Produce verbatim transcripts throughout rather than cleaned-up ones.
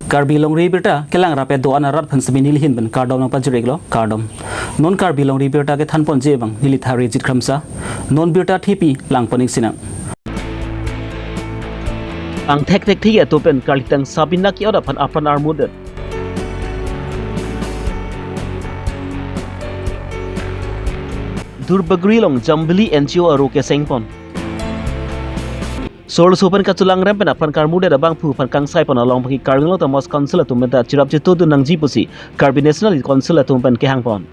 Karbi Longri Abirta kelang rap-et do-an arat aphan semi nelihin pen kardom nangpajir-iklo, kardom. Non Karbi Longri Abirta kethanponji abang neli Tharijit Kramsa. Non birta thepi langpon-ik sinang. Pangthek thekthe atum pen karlitang Sabina ke-ot aphan apran armudet. Durbagori along Jambili N G O aro kesengpon. Sorloso pen kachelang rem pen apran karmudet abangphu aphan kangsaipon along abangke Karbi Anglong Autonomous Council atum pen ta cherap chetudun nangji pusi Karbi National Council atum pen kehangpon.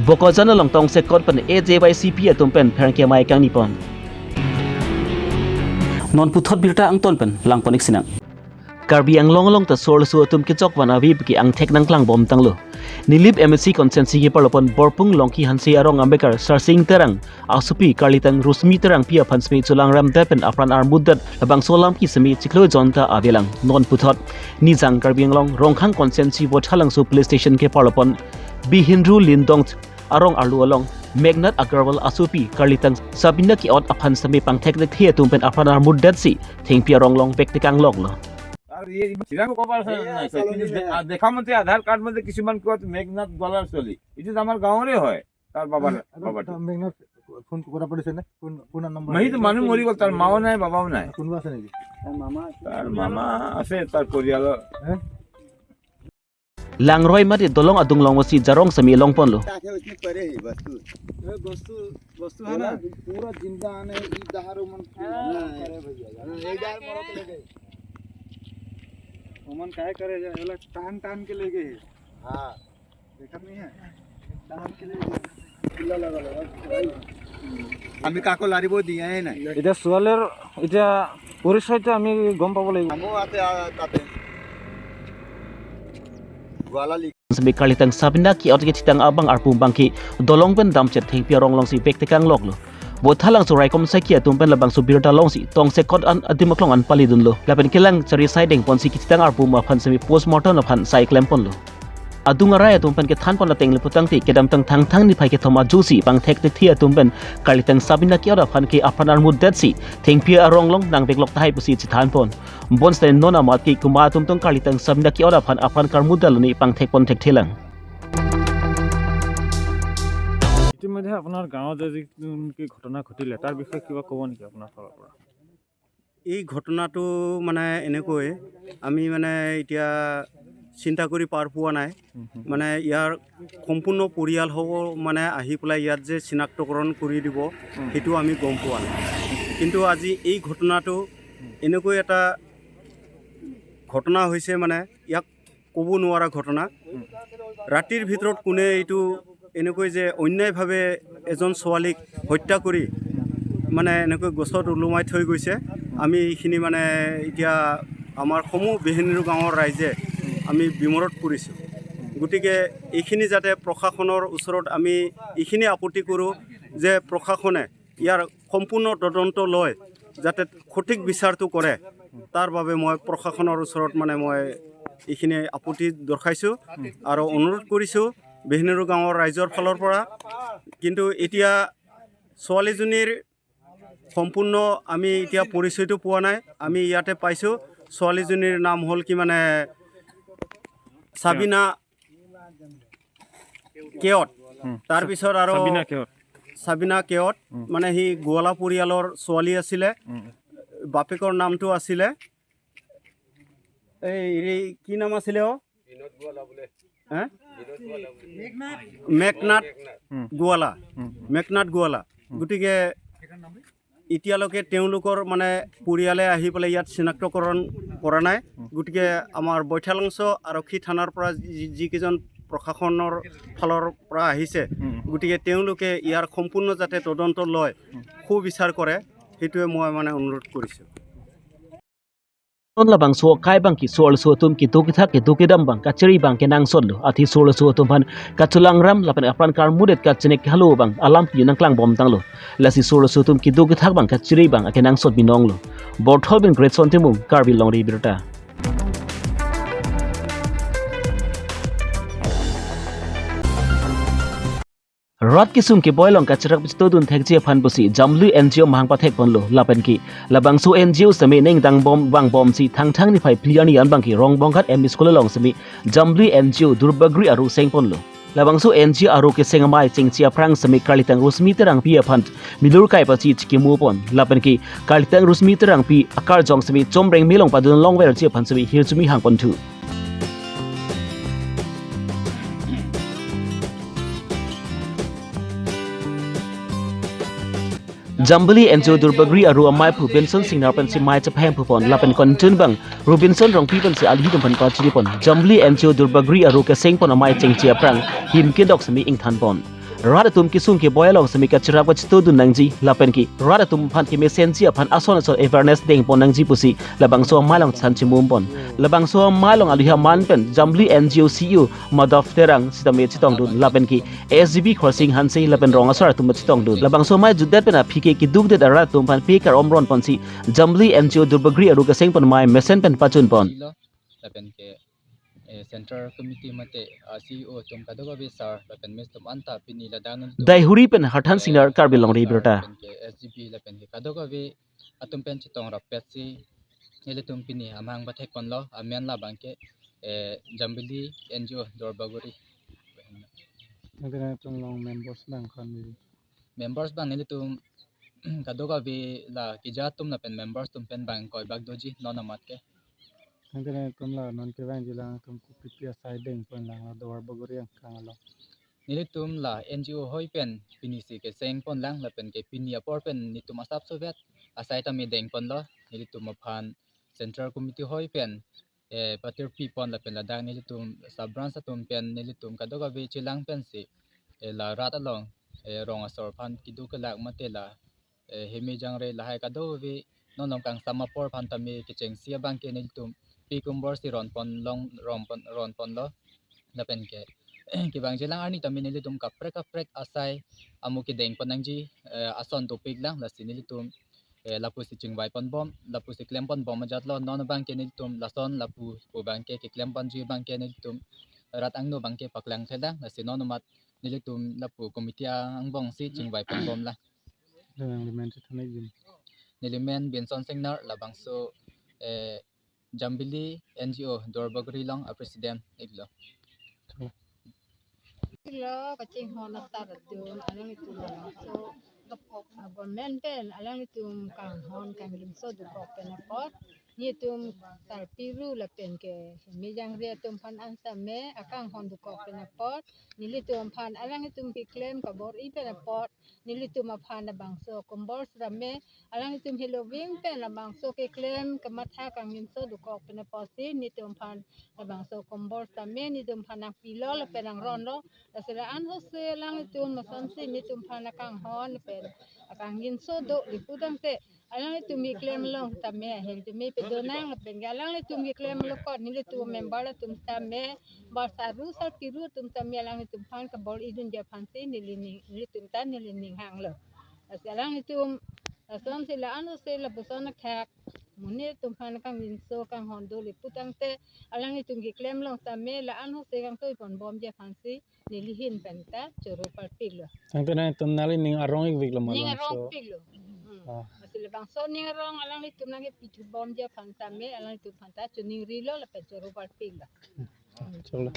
Bokajan along tongsekot pen A J Y C P atum pen pherangke amei kangnipon. Non puthot birta angton pen langpon-ik sinang. Karbi Anglong along ta sorloso atum kechokvan ave puke angthek nangklangbomtanglo. Nilip M A C constituency keparlopon Borpung Longki Hanse arong Ambedkar Sarsing Terang asopi karlitang Rosmi Terangpi aphan semi chelang ramdet pen apran armudet labangso alam ke semi chiklo jonta avelang. Non puthot Nijang Karbi Anglong Rongkhang constituency Boithalangso police station keparlopon Bihinru Lindong arong arlo along Meghnad Agarwal asopi karlitang Sabina ke-ot aphan semi pangthek thekthe atum pen apran armudetsi thengpi arong along vektekang loklo. আর ইয়ে serum cover আছে, না, স্যার, কিন্তু দে-, আ, দেখা মতে আধাৰ কাৰ্ড মতে কিছুমান কোৱাত মেঘনাথ গোৱালাৰ ছোৱালী। এইটো আমাৰ গাঁৱৰে হয়, তাৰ বাবাৰ, বাবাটো। মেঘনাথ ফোন কৰা পৰিছে নে? কোন, কোন নম্বৰ? মাহী তো মানুহ মৰি গ'ল, তাৰ মাও নাই, বাবাও নাই। কোনোবা আছে নেকি? তাৰ মামা আছে। তাৰ মামা আছে, তাৰ পৰিয়ালৰ। হে? Langroi mate dolong adung along masi jarong semi longponlo. ताकि उसमें पड़े ही वस्तु। ये वस्तु, वस्तु है ना? पूरा जिंदा आने, ये दहारो मन पूरा करे भैया। हाँ, ये दहार मरत लगे। ओमन काय करे जा, ये लोग टान टान के ले गए। हाँ। देखा नहीं है? टान के ले गए। আমি কাকো লাৰিব দিয়াই নাই। এতিয়া ছোৱালীৰ, এতিয়া পৰিচয়টো আমি গম পাব লাগিব। নামো আছে, আ, তাতে। গোৱালা লিখ- Semi karlitang Sabina ke-ot kethitang abang arpum abangke dolong pen damchet thengpi arong alongsi vektekang loklo. Boithalangso raikom saiki atum pen labangso birta alongsi tongsekot an adim aklong an palidunlo. Lapen kelang chari saideng ponsi kethitang arpum aphan semi postmortem aphan sai klemponlo. Adung arai atum pen kethanpon ateng le putangte kedamtang Thangthang niphai kethom ajosi pangthek thekthe atum pen karlitang Sabina ke-ot aphan ke apran armudetsi thengpi arong along nangveklok tahai pusi chethanpon. Bonseta non amat ke kuma atum tong karlitang Sabina ke-ot aphan apran karmudetlo ne pangthekpon thekthelang. ইতিমধ্যে আপোনাৰ গাঁৱত যে যিটো নেকি ঘটনা ঘটিলে, তাৰ বিষয়ে কিবা ক'ব নেকি আপোনাৰ ফালৰ পৰা? এই ঘটনাটো মানে এনেকৈ, আমি মানে এতিয়া চিন্তা কৰি পাৰ পোৱা নাই। হুম, হুম। মানে ইয়াৰ সম্পূৰ্ণ পৰিয়াল হ'ব মানে আহি পেলাই ইয়াত যে চিনাক্তকৰণ কৰি দিব, হুম। সেইটো আমি গম পোৱা নাই। কিন্তু আজি এই ঘটনাটো হুম। এনেকৈ এটা ঘটনা হৈছে, মানে ইয়াক ক'ব নোৱাৰা ঘটনা। হুম। ৰাতিৰ ভিতৰত কোনে এইটো এনেকৈ যে অন্যায়ভাৱে এজন ছোৱালীক হত্যা কৰি মানে এনেকৈ গছত ওলোমাই থৈ গৈছে। আমি এইখিনি মানে এতিয়া আমাৰ সমূহ বেহেনেৰু গাঁৱৰ ৰাইজে আমি বিমৰত পৰিছোঁ। গতিকে এইখিনি যাতে প্ৰশাসনৰ ওচৰত আমি এইখিনি আপত্তি কৰোঁ যে প্ৰশাসনে ইয়াৰ সম্পূৰ্ণ তদন্ত লয়, যাতে সঠিক বিচাৰটো কৰে, তাৰ বাবে মই প্ৰশাসনৰ ওচৰত মানে মই এইখিনি আপত্তি দৰ্শাইছোঁ আৰু অনুৰোধ কৰিছোঁ বেহেনেৰু গাঁৱৰ ৰাইজৰ ফালৰ পৰা। কিন্তু এতিয়া ছোৱালীজনীৰ সম্পূৰ্ণ আমি এতিয়া পৰিচয়টো পোৱা নাই। আমি ইয়াতে পাইছোঁ ছোৱালীজনীৰ নাম হ'ল কি মানে চাবিনা কেওট। হুম। তাৰপিছত আৰু চাবিনা কেওট। চাবিনা কেওট, হুম। মানে সি গোৱালা পৰিয়ালৰ ছোৱালী আছিলে। হুম। বাপেকৰ নামটো আছিলে, এই হেৰি, কি নাম আছিলে অ? হে? মেঘনাথ হুম। গোৱালা। হুম। মেঘনাথ গোৱালা। হুম। গতিকে এতিয়ালৈকে তেওঁলোকৰ মানে পৰিয়ালে আহি পেলাই ইয়াত চিনাক্তকৰণ কৰা নাই। হুম। গতিকে আমাৰ বৈঠালাংচ' আৰক্ষী থানাৰ পৰা যি, যিকেইজন প্ৰশাসনৰ ফালৰ পৰা আহিছে, হুম। গতিকে তেওঁলোকে ইয়াৰ সম্পূৰ্ণ যাতে তদন্ত লয়, হুম। সুবিচাৰ কৰে, সেইটোৱে মই মানে অনুৰোধ কৰিছোঁ। Non labangso akai abangke sorloso atum kedo kethak kedo kedam abang kachiri abang kenangsotlo. Athe sorloso atum aphan kachelang ram lapen apran karmudet kachenek halo abang alam pi nangklangbomtanglo. Lasi sorloso atum kedo kethak abang kachiri abang akenangsot binonglo. Borthol pen Greatson Timung, Karbi Longri Abirta. Rat kesung keboi along kacherap kachetodun thekji aphan pusi Jambili N G O mahang pathek ponlo lapen ke labangso N G O seme neng dang bom vang bomsi Thangthang niphai phli arni an abangke Rongbonghat M E School along seme Jambili N G O Durbagori aro seng ponlo. Labangso N G O aro keseng amei chengche aphrang seme Karlitang Rosmi Terangpi aphan milur kai pasi chikimo pon lapen ke Karlitang Rosmi Terangpi akarjong seme chomreng melong padun longverji aphan seme hirjume hang ponthu. Jambili N G O Durbagori aro ameiphu Benson Singnar pensi mei chepahemphu pon lapen konchun abang Robinson Rongpi pensi aluhi atum aphan pachini pon. Jambili N G O Durbagori aro keseng pon amei chengche aphrang him kedok seme ingthan pon. Rat atum kesung keboi along seme kacherap kachetodun nangji lapen ke rat atum aphan kemesenji aphan ason ason awareness deng pon nangji pusi labangso amei along chethan chimum pon. Labangso amei along aluhi aman pen Jambili N G O C E O Madhav Terang sitame chetongdun lapen ke S G B Khorsing Hanse lapen rong asar atum chetongdun. Labangso amei jutdet pen aphi ke kedukdet arat atum aphan pe kar-om ron ponsi Jambili N G O Durbagori aro keseng pon amei mesen pen pachun pon. Lapen ke, eh, Central Committee mate, ah, C E O atum kadokave sir lapen miss atum anta pini ladak nelitum, Daihuri pen Harthan eh, Singnar, Karbi Longri sir Abirta. Lapen ke S G B lapen ke kadokave atum pen chetong rappetsi nelitum pini amahang pathek ponlo, amen labangke, eh, Jambili N G O Durbagori. Nanti nanti along members abang ko-an di? Members abang nelitum kadokave la keja atum lapen members atum pen bang ingkoi bak doji non amat ke. Nanti nanti along non kevangji alangtum kopi pi asai deng ponlang la Durbagori angkang along? Nelitum la N G O hoi pen pinisi keseng ponlang lapen ke pini apor pen nelitum asapso vet asai tame deng ponlo. Nelitum aphan Central Committee hoi pen, eh, patirpi pon lapen ladak nelitum sub branch atum pen nelitum kadokave chelang pensi, eh, la rat along, eh, rong asor aphan keduk kelak mate la, eh, heme jangre lahai kadokave non along kangsam apor aphan tame kechengsi abangke nelitum pe kombor si ron pon long ron pon ron ponlo. Lapen ke kevangji alang arni tame nelitum kaprek kaprek asai amo kedeng pon nangji, eh, ason dopik lang lasi nelitum, eh, lapusi chingvai pon bom, lapusi klem pon bom ajatlo. Non abangke nelitum lason lapu pu abangke keklem ponji abangke nelitum rat angno abangke paklang thelang lasi non amat nelitum lapu committee angbongsi chingvai pon bom lang. Nang limen chethan ikji. Nelimen Benson Singnar, labangso, eh, Jambili N G O Durbagori along a president iklo. Iklo kachinghon asar atum alanglitum so, ah, government pen alanglitum kanghon kangjinso dokok pen apot, nelitum sarpi ru lapen ke heme jangre atum aphan an tame akanghon dokok pen apot, nelitum aphan alanglitum keklem kabor-i pen apot, nelitum aphan labangso kombor sitame alanglitum heloving pen labangso keklem kamatha kangjinso dokok pen apotsi nelitum aphan labangso kombor sitame nelitum aphan nangpilo lapen nangronlo. Lasi la-an hose alanglitum lasonsi nelitum aphan akanghon pen akangjinso do le pu tangte alanglitum keklem along tame ahem tame pedonang lapen ke alanglitum keklem along kot nelitum member atum tame, bar saru sarpi ru atum tame alanglitum aphan kabor-i dunji aphansi neli ning, nelitum ta neli ning hanglo. Lasi alanglitum lasonsi la-an hose lapuson akhak monit atum aphan kangjinso kanghon do le pu tangte alanglitum keklem along tame la-an hose kangtoi pon bomji aphansi neli ahin pen ta choro parpiklo. Tangte nangtum nanglining arong ikviklo ma? Ning arong so piklo. Hmm. Ah. Lasi labangso ning arong alanglitum nangkepithu bomji aphan tame alanglitum aphan ta choningrilo lapen choro parpiklo. Ah, choklo.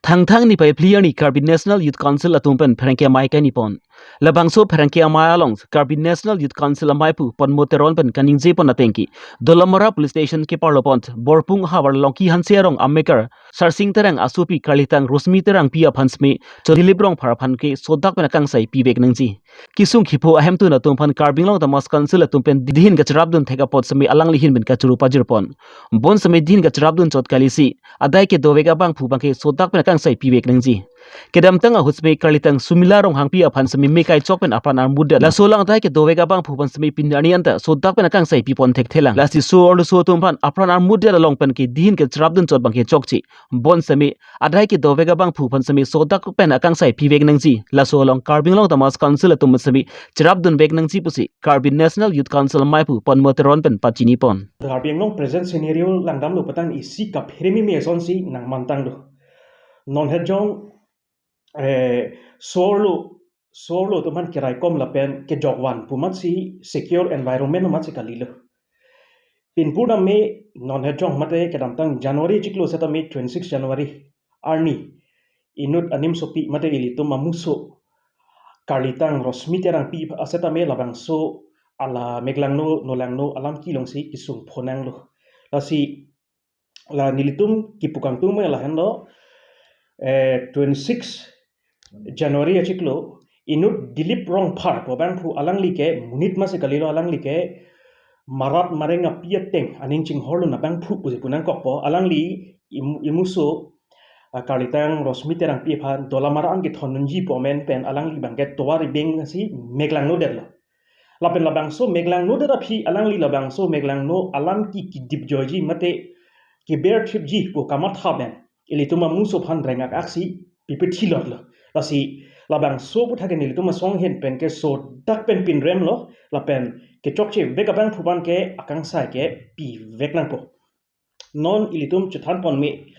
Thangthang niphai phli arni Karbi National Youth Council atum pen pherangke amei kaini pon. Labangso pherangke amei along Karbi National Youth Council ameiphu Padma Teron pen kaningje pon ateng ke Dolamara Police Station keparlo pon Borpung havar Longki Hanse arong amekar Sarsing Terang asopi Karlitang Rosmi Terangpi aphan seme Chonilip Rongphar aphan ke sodak pen akangsai pivek nangji. Kesung kepho ahemtun atum aphan Karbi Anglong Autonomous Council atum pen dihin kacherapdun thek apot seme alangli ahin pen kachoro pajir pon. Bonseme dihin kacherapdun chot kalisi adai kedovek abangphu abangke sodak pen akangsai pivek nangji. Kedamtang ahut seme Karlitang Sumila Ronghangpi aphan seme mekai chok pen apran armut det. Laso alang adai kedovek abangphu aphan seme pini arni anta sodak pen akangsai pipon thekthelang. Lasi so arloso atum aphan apran armut det along pen ke dihin kacherapdun chot abangke chokche. Bonseme adai kedovek abangphu aphan seme sodak pen akangsai pivek nangji. Laso along Karbi Anglong Autonomous Council atum seme cherapdunvek nangji pusi Karbi National Youth Council ameiphu Padma Teron pen pachini pon. Karbi Anglong present scenario langdamlo putangte isi kaphere meme asonsi nangmantanglo. Non het jong eh, sorlo, sorlo atum aphan keraikom lapen kejokvan pu amatsi secure environment amatsi kalilo. Pinpur dam me non hejong mate kedamtang January chiklo setame twenty-six January arni inut animsopi mate ilitum amuso karlitang Rosmi Terangpi setame labangso ala Meglangno Nolangno alam kelongsi kesung phonanglo. Lasi la nelitum kipu kangtung me lahenlo, eh, twenty-six January achiklo inut Dilip Rongphar pu abangphu alangli ke monit amatsi kalilo, alangli ke marat mareng api ateng aning chinghorlun abangphu pusi pu nangkokpo. Alangli im-, imuso, ah, karlitang Rosmi Terangpi aphan Dolamara an kethondunji pu amen pen alangli abangke tovar ibeng si Meglangno detlo. Lapen labangso Meglangno det aphi alangli labangso Meglangno alam ke kedipjoiji mate keberthipji pu kamatha pen ilitum amuso aphan rengak aksi pipethilotlo. Lasi labangso aputhak ke nelitum asong ahin pen ke sodak pen pinremlo, lapen kechokche vek abangphu aphan ke akangsai ke pivek nangpo. Non ilitum chethan pon me,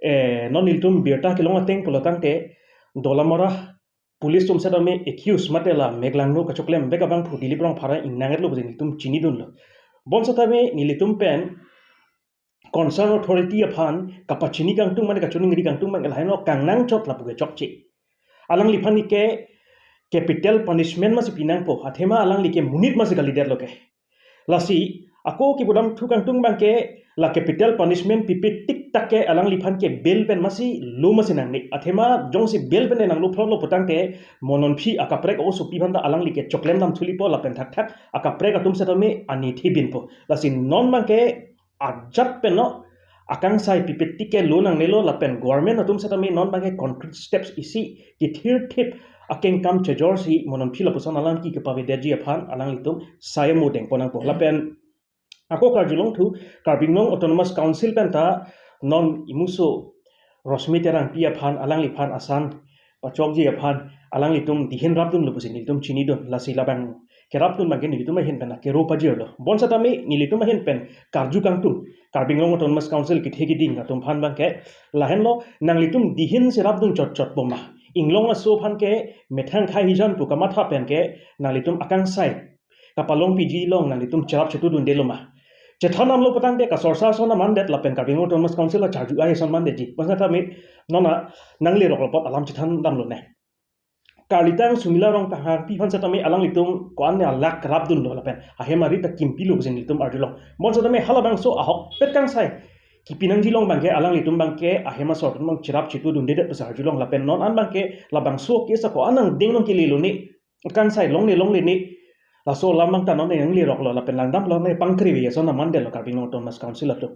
eh, non ilitum birta kelong ateng pulo tangte Dolamara police atum setame accused mate la Meglangno kachoklem vek abangphu Dilip Rongphar ingnang-etlo pusi nelitum chinidunlo. Bonsetame nelitum pen concern authority aphan kapachini kangtung mate kachiningri kangtung mate lahenlo kangnangchot lapu ke chokche. Alangliphan ke capital punishment amatsi pinangpo, athema alangli ke monit amatsi kalidetlo ke. Lasi ako kipu damthu kangtung abangke la capital punishment pipe tik tak ke alangliphan ke bail pen amatsi lo amatsi nangne. Athema jongsi bail pen nanglo phlotlo pu tangte mo non aphi akaprek osopi aphanta alangli ke choklem dam thulipo lapen thakthak akaprek atum setame ani thibinpo. Lasi non abangke ajat pen no akangsai pipe tik ke lo nangnelo lapen government atum setame non abangke concrete steps isi kethirthip akengkam chejorsi mo non aphi lapuson alam ke kepavedetji aphan alanglitum sai amo dengpon nangpo. Lapen ako karjulongthu Karbi Anglong Autonomous Council penta non imuso Rosmi Terangpi aphan alangliphan asan pachokji aphan alanglitum dihin rapdunlo pusi nelitum chinidun. Lasi labang kerapdun abangke nelitum ahin pen akero pajirlo. Bonsetame nelitum ahin pen karju kangtung Karbi Anglong Autonomous Council kethe kiding atum aphan abangke lahenlo, nanglitum dihin si rapdun chotchot boma. Inglong aso aphan ke methang khai hijan pu kamatha pen ke nanglitum akangsai kapalongpiji along nanglitum cherap chetudundelo ma. Chethan damlo pu tangte kasorsa ason amandet lapen Karbi Anglong Autonomous Council acharju ai ason mandetji. Bonsetame non nangleroklo apot alam chethan damlo ne. Karlitang Sumila Rongphar aphan setame alanglitum ko-an ne alak kerapdunlo lapen ahem arit ta kimpilo pusi nelitum arjulong. Bonsetame halabangso ahokpet kangsai kipi nangji along abangke alanglitum abangke ahem asor atum along cherap chetudundedet pusi arjulong lapen non an abangke labangso case ako-an angdeng along kelelo ne, kangsai longle longle ne. Laso alam abangta non nangleroklo lapen langdamlo ne pangkrevi ason amandetlo Karbi Anglong Autonomous Council atum.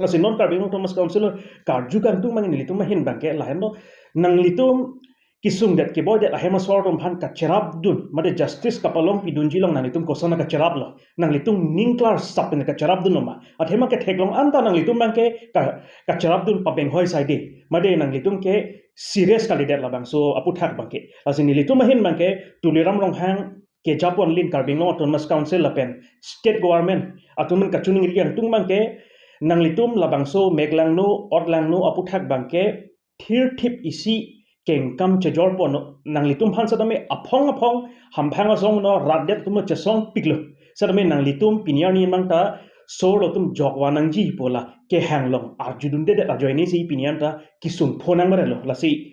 Lasi non Karbi Anglong Autonomous Council karju kangtung abang nelitum ahin abangke lahenlo, nanglitum kesungdet keboidet ahem asor atum aphan kacherapdun mate justice kapalongpidunji along nanglitum koson kacheraplo, nanglitum ning klarsap pen kacherapdunlo ma. Athema ketheklong anta nanglitum abangke ka, kacherapdun pabenghoi saide mate nanglitum ke serious kalidet labangso aputhak abangke. Lasi nelitum ahin abangke Tuliram Ronghang kejaponlin Karbi Anglong Autonomous Council lapen state government atum aphan kachiningri kangtung abangke nanglitum labangso Meglangno Otlangno aputhak abangke thirthip isi kengkam chejorpon, nanglitum aphan setame aphong aphong hamphang asong no rat det atum chesongpiklo. Setame nanglitum pini arni abangta sorlo atum jokvan nangji pu la kehang along arjudundedet ajoine si pini anta kesung phonang marelo. Lasi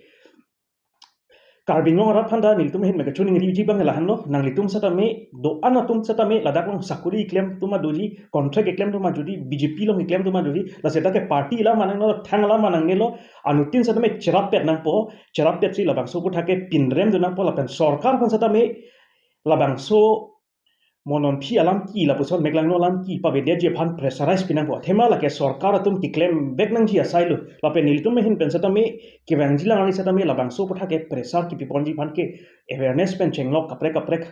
Karbi Anglong arat aphanta nelitum ahin pen kachiningriji abang lahenlo, nanglitum setame do-an atum setame ladak along sakuri keklem atum doji, contract keklem atum doji, B J P along keklem atum doji, lasi dak ke party alam ma nangnelo, thang alam ma nangnelo, anuttin setame cherap pet nangpo, cherap pet si labangso aputhak ke pinremdun nangpo lapen sorkar aphan setame labangso mo non aphi alam ke lapuson Meglangno alam ke pavedetji aphan pressurize pi nangpo. Athema lake sorkar atum keklem vek nangji asailo. Lapen nelitum ahin pen setame kevangji lang ari setame labangso aputhak ke pressure kepiponji aphan ke awareness pen chenglok kaprek kaprek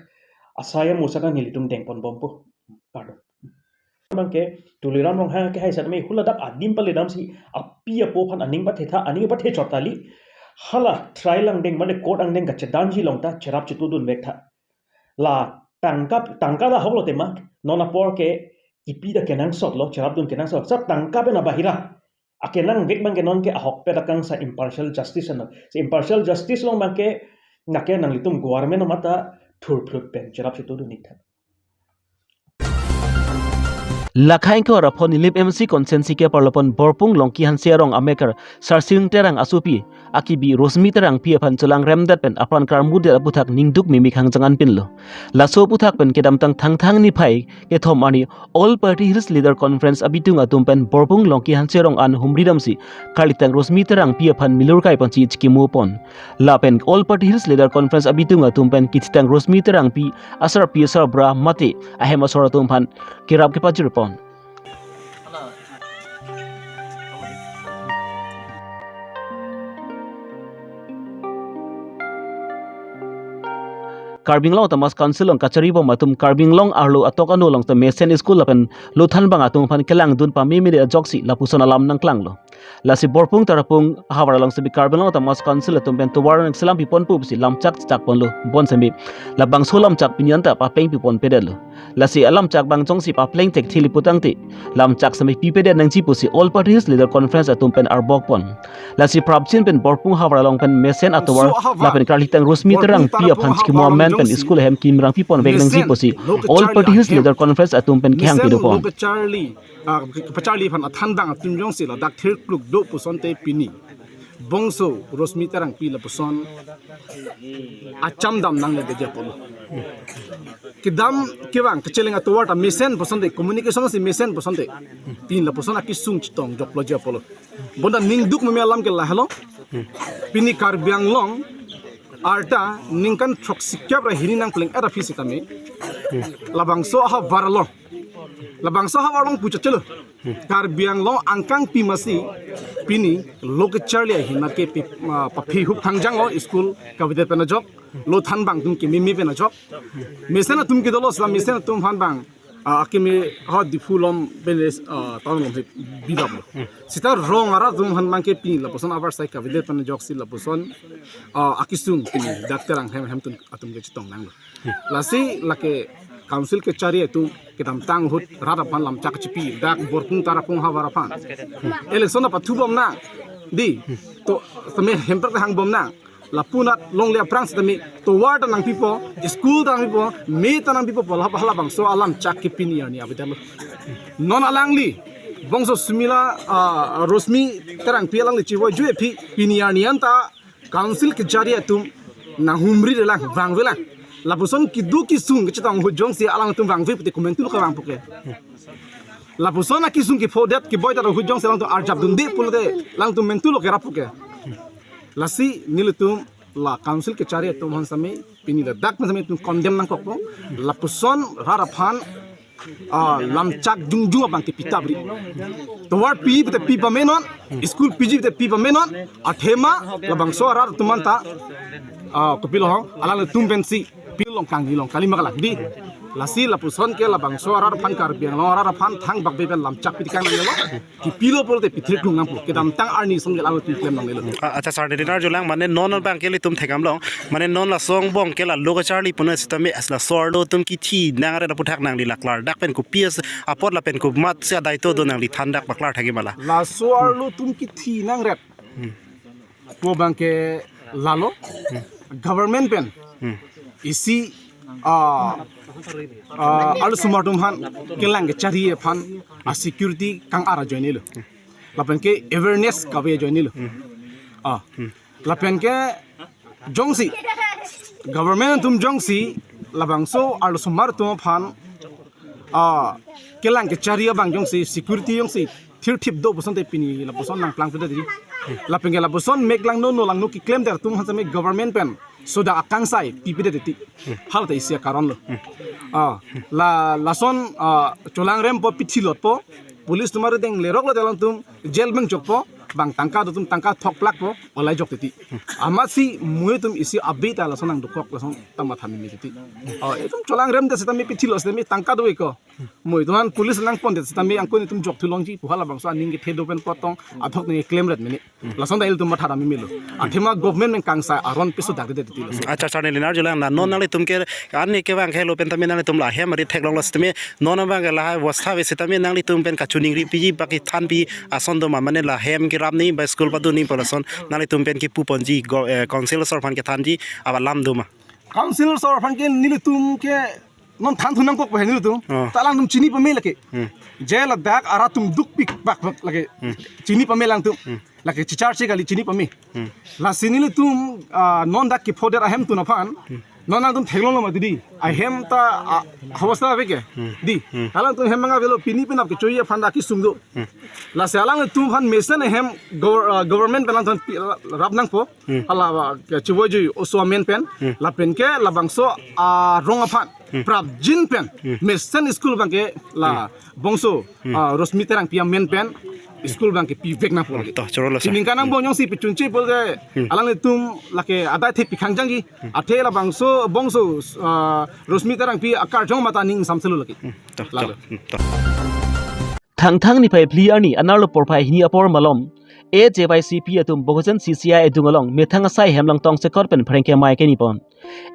asai amo setame nelitum dengponbompo. Kardom. Abangke Tuliram Ronghang ke hai setame hula dak adim pale damsi api apo aphan aning pathetha, aning pathe chot kali. Hala trial angdeng mane court angdeng kachedanji along ta cherap chetudun vektha. La tangka, tangka ta ahoklo tema, non apor ke kipi ta kenangsotlo, cherapdun kenangsot. Sa tangka pen abahira akenangvek abangke nonke ahokpet akangsai impartial justice ano. Si impartial justice along abangke nake nanglitum government amat ta thurphlut pen cherap chitu dun ik tha. Lakha ingkoi ra pho Nilip M C constituency ke-arlo pon Borpung Longki Hanse arong amekar Sarsing Terang asopi akibi Rosmi Terangpi aphan chelangremdet pen apran karmudet aputhak ningduk mimi khangjang anpinlo. Laso aputhak pen kedamtang Thangthang niphai kethom arni All Party Hills Leader Conference abitung atum pen Borpung Longki Hanse arong an humri damsi karlitang Rosmi Terangpi aphan milur kai ponsi chikimo pon. Lapen All Party Hills Leader Conference abitung atum pen kithitang Rosmi Terangpi asarpi asarbura mate ahem asor atum aphan kerap kepajir pon. Karbi Anglong Autonomous Council along kachari bom atum Karbi Anglong arlo atok ano along ta mesen school lapen lothanbang atum aphan kelangdun pamemede ajoksi lapuson alam nangklanglo. Lasi Borpung Tarapung ahavar along sitame Karbi Anglong Autonomous Council atum pen tovar nangselam pipon pusi lamchak chak ponlo, bonsitame labangso lamchak pini anta papleng pipon pedetlo. Lasi alamchak abang jongsi papleng thekthe putangte lamchak sitame pipedet nangji pusi All Party Hills Leader Conference atum pen arbok pon. Lasi prapjin pen Borpung havar along pen mesen atovar lapen karlitang Rosmi Terangpi aphan chikimo amen pen school ahem kimrang pipon vek nangji pusi All Party Hills Leader Conference atum pen kehang pidun pon. Charlie, ah, kepacharli aphan athandang atum jongsi ladak thirkluk do pusonte pini bongso Rosmi Terangpi lapuson acham dam nangledet apotlo. Kedam kevang kacheleng atovar ta mesen pusonte, communication si mesen pusonte, pini lapuson akesung chetong joklo ji apotlo. Bonta ningduk mimi alam ke lahelo. Pini Karbi Anglong arta ningkan throksi kep ra hini nangpleng-et aphi sitame labangso ahavar along, labangso ahavar along puchot chelo. Karbi Anglong angkang pima si pini lo kacharli ahin ke pi, ah, paphi hup khangjang o, school kavedet pen ajok, lothanbang atum kememe pen ajok. Mesen atum kedolo sita mesen atum aphan bang, ah, akeme ha Diphu along pen, ah, town along he bidaplo. Sita rong arat atum aphan abangke pini lapuson avarsai kavedet pen ajoksi lapuson, ah, akesung pini dak Terang hem hem atum, atum ke chetong nanglo. Lasi lake council kachari atum kedamtang ahut rat aphan lamchak chipi dak Borpung Tarapung havar aphan. Election apathu bom nang. Dei, to, tame hemper hang bom nang. Lapu-an longle aphrang sitame tovar ta nangpipo, school ta nangpipo, me ta nangpipo pu la hala bangso alamchak ke pini arni avedetlo. Non alangli bongso Sumila, ah, Rosmi Terangpi alangli chivoijui aphi pini arni anta council kachari atum nanghumri relang, vangvelang. Lapuson kedo kesung kachetong ahut jongsi alangtum vangve pute komantu lo kevang puke. Lapuson akesung kephodet keboidet ahut jongsi alangtum arjap dunde pulote alangtum mantu lo kerap puke. Lasi nelitum la council kachari atum aphan sitame pini ladak sitame itum condemn nangkokpo. Lapuson rat aphan, ah, lamchak jongjong abangke pitapri. Tovar pi pute pi pamenon, school piji pute pi pamenon, athema labangso arat atum anta, ah, kopilo ho, alangtum pensi pilong kangni long kali ma kalang dei. Lasi lapuson ke labangso arat aphan Karbi Anglong arat aphan thangbak be pen lamchak pitikang nangnelo. Kipilo pulote pithiklung nangpo. Kedamtang arni asong ke alangtum klem nangnelo. Ah, acha sir, ne dinar julang mane non abangke ilitum thekdamlong. Mane non laso angbong ke la lo kacharli pon sitame laso arlo atum kithi nangret aputhak nangli la klardak pen kopi as apot lapen komatsi adaito do nangli thandak paklar thagi ma la. Laso arlo atum kithi nangret pu abangke lalo. Government pen isi, ah, ah, arlosomar atum aphan kelang kachari aphan a security kang-ar ajoinelo. Lapen ke awareness kave ajoinelo. Ah, lapen ke jongsi government atum jongsi labangso arlosomar atum aphan, ah, kelang kachari abang jongsi security jongsi thirthip do pusonte pini lapuson nangplangpedetji. Lapen ke lapuson mek langno no langno keklemdet atum aphan sitame government pen sodak akangsai pipedetji. Hala ta isi akaron lo. Ah, la lason, ah, cholangrempo, pithilotpo, police atum arideng lerok lote alangtum jail bang jokpo, bang tangka do atum tangka thokplakpo, olai jokteti. Amatsi mo itum isi abi ta lason nangdokok lason ta matha mimi teti. Ah, itum cholangremdet sitame pithilot sitame tangka do-ik ko. Mo itum aphan police nangpondet sitame angko nelitum jok thu longji pu halabangso aning kethe do pen potong athok nangkeklem ret mene. Lason ta ilitum matha dam melo. Athema government pen kangsai aron peso dak det tilo. Acha, acha, neli nangarjulang na non nanglitum ke ani kevang khelo pen tame nanglitum la hem ari theklonglo sitame non abang ke lahai bostha ave sitame nanglitum pen kachiningri piji baki thanpi ason do ma, mane la hem kerap ni ba school padun ni pu lason nanglitum pen kipu ponji go, eh, council asor aphan kethanji abalam do ma? Council asor aphan ke nelitum ke non than thu nangkok pen nelitum. Oh. Ta alangtum chini pame lake. Hmm. Je ladak arat atum dukpik bak bak lake. Hmm. Chini pame alangtum. Hmm. Lake chicharche kali chini pame. Hmm. Lasi nelitum, ah, non dak kephodet ahem tun aphan. Hmm. Non alangtum theklonglo mati di. Ahem ta, ah, habos ta ave ke. Hmm. Di. Hmm. Alangtum hem manga avelo pini penap kechoji aphan dak kesung do. Hmm. Lasi alangtum aphan mesen ahem gov-, ah, government pen alangtum pi-, rap nangpo. Hmm. Hala ba ke chivoiji oso amen pen. Hmm. Lapen ke labangso arong aphan. Hmm. Prapjin pen. Hmm. Mesen school abang ke la Hmm. bongso, Hmm. ah, Rosmi Terangpi amen pen school abang ke pivek nangpo. Hmm, to, choro lo, sir. Ningkan angbong jongsi pechunche pol ke Hmm. alanglitum lake adai the pikhang jangji. Hmm. Athe labangso bongso, ah, Rosmi Terangpi akarjong mata ning samselo lake. Hmm, to, Lalo. to, hmm, to. Thangthang niphai phli arni anerlo porphai hini apor malom A J Y C P atum Bokajan C C I adung along methang asai hem along tongsekot pen pherangke amei kenipon.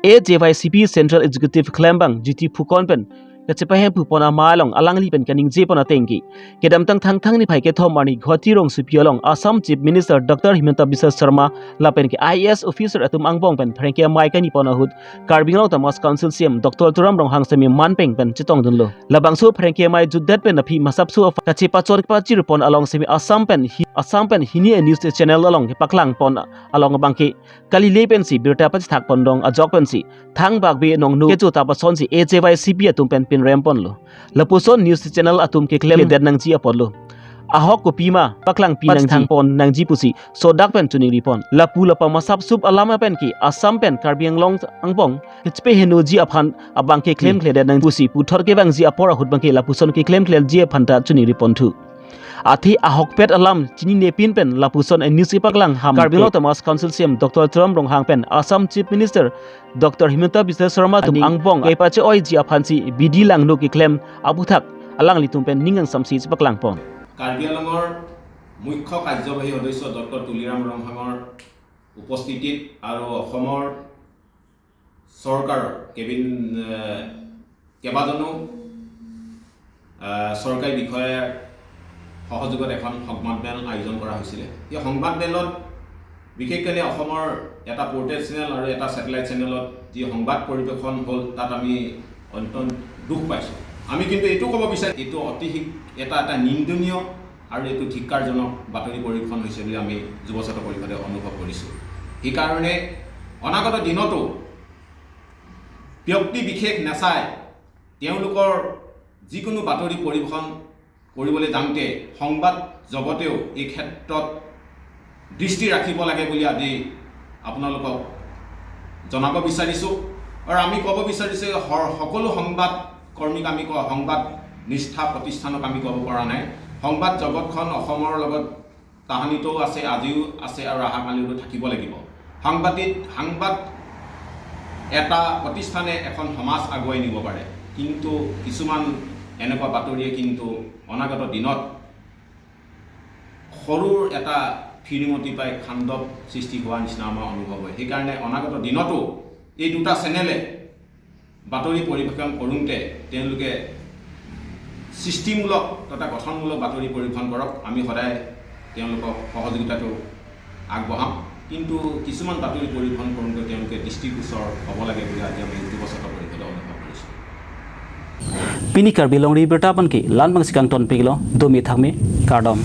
A J Y C P Central Executive klembang G T Phukon pen kachepahem phupon amei along alangli pen kaningjepon ateng ke kedamtang Thangthang niphai kethom arni Guwahati rongsopi along Assam Chief Minister Doctor Himanta Biswa Sarma lapen ke I A S officer atum angbong pen pherangke amei kenipon ahut Karbi Anglong Autonomous Council C E M Doctor Tuliram Ronghang semi manpeng pen chetongdunlo. Labangso pherangke amei jutdet pen aphi masapso aphan kachepachor pachirpon along semi Assam pen hi-, Assam pen hini a news channel along kepaklangpon along abang ke kalile pensi birta pachethakpon dong ajok pensi thangbak be nongno kecho ta pasonsi A J Y C P atum pen pinremponlo. Lapuson news channel atum keklemdet nangji apotlo. Ahok kopima paklangpi nangji, pachethangpon nangji pusi sodak pen chiningripon. Lapu lapa masapso alam pen ke Assam pen Karbi Anglong angbong kachepahenoji aphan abang ke klemkledet nang pusi puthot kevangji apor ahut abang ke lapuson keklemkleji aphan ta chiningriponthu. Athe ahokpet alam chininepin pen lapuson a news kepaklang ham Karbi Anglong Autonomous Council C E M Doctor Tuliram Ronghang pen Assam Chief Minister Doctor Himanta Biswa Sarma atum aning angbong kepache-oiji aphansi bidi langno keklem aputhak alanglitum pen ning kangsamsi chepaklangpon. Karbi আংলঙৰ মুখ্য কাৰ্যবাহী সদস্য ডক্টৰ তুলিৰাম ৰংহাঙৰ উপস্থিতিত আৰু অসমৰ চৰকাৰৰ কেবিন, এ, কেইবাজনো, এ, চৰকাৰী বিষয়াৰ সহযোগত এখন সংবাদমেল আয়োজন কৰা হৈছিলে। এই সংবাদমেলত বিশেষকৈ অসমৰ এটা পৰ্টেল চেনেল আৰু এটা ছেটেলাইট চেনেলত যি সংবাদ পৰিৱেশন হ'ল, তাত আমি অত্যন্ত দুখ পাইছোঁ। আমি কিন্তু এইটো ক'ব বিচাৰোঁ, এইটো অতি শীঘ্ৰ এটা, এটা নিন্দনীয় আৰু এইটো ধিক্কাৰজনক বাতৰি পৰিৱেশন হৈছে বুলি আমি যুৱ ছাত্ৰ পৰিষদে অনুভৱ কৰিছোঁ। সেইকাৰণে অনাগত দিনতো ব্যক্তি বিশেষ নাচাই তেওঁলোকৰ যিকোনো বাতৰি পৰিৱেশন কৰিবলৈ যাওঁতে সংবাদ জগতেও এই ক্ষেত্ৰত দৃষ্টি ৰাখিব লাগে বুলি আজি আপোনালোকক জনাব বিচাৰিছোঁ। আৰু আমি ক'ব বিচাৰিছোঁ যে স-, সকলো সংবাদ কৰ্মীক আমি ক-, সংবাদ নিষ্ঠা প্ৰতিষ্ঠানক আমি ক'ব পৰা নাই। সংবাদ জগতখন অসমৰ লগত তাহানিতো আছে, আজিও আছে আৰু অহাকালিতো থাকিব লাগিব। সাংবাদিক, সাংবাদ এটা প্ৰতিষ্ঠানে এখন সমাজ আগুৱাই নিব পাৰে, কিন্তু কিছুমান এনেকুৱা বাতৰিয়ে কিন্তু অনাগত দিনত সৰুৰ এটা ফিৰিঙতি পাই খাণ্ডৱ সৃষ্টি হোৱা নিচিনা আমাৰ অনুভৱ হয়। সেইকাৰণে অনাগত দিনতো এই দুটা চেনেলে বাতৰি পৰিৱেশন কৰোঁতে তেওঁলোকে সৃষ্টিমূলক তথা গঠনমূলক বাতৰি পৰিৱেশন কৰক। আমি সদায় তেওঁলোকক সহযোগিতাটো আগবঢ়াম, কিন্তু কিছুমান বাতৰি পৰিৱেশন কৰোঁতে তেওঁলোকে দৃষ্টিগোচৰ হ'ব লাগে বুলি আজি আমি যুৱ ছাত্ৰ পৰিষদে অনুভৱ কৰিছোঁ। Pini Karbi Longri Birta pen ke la-an abangsi kangtonpiklo, domi thakmi, kardom.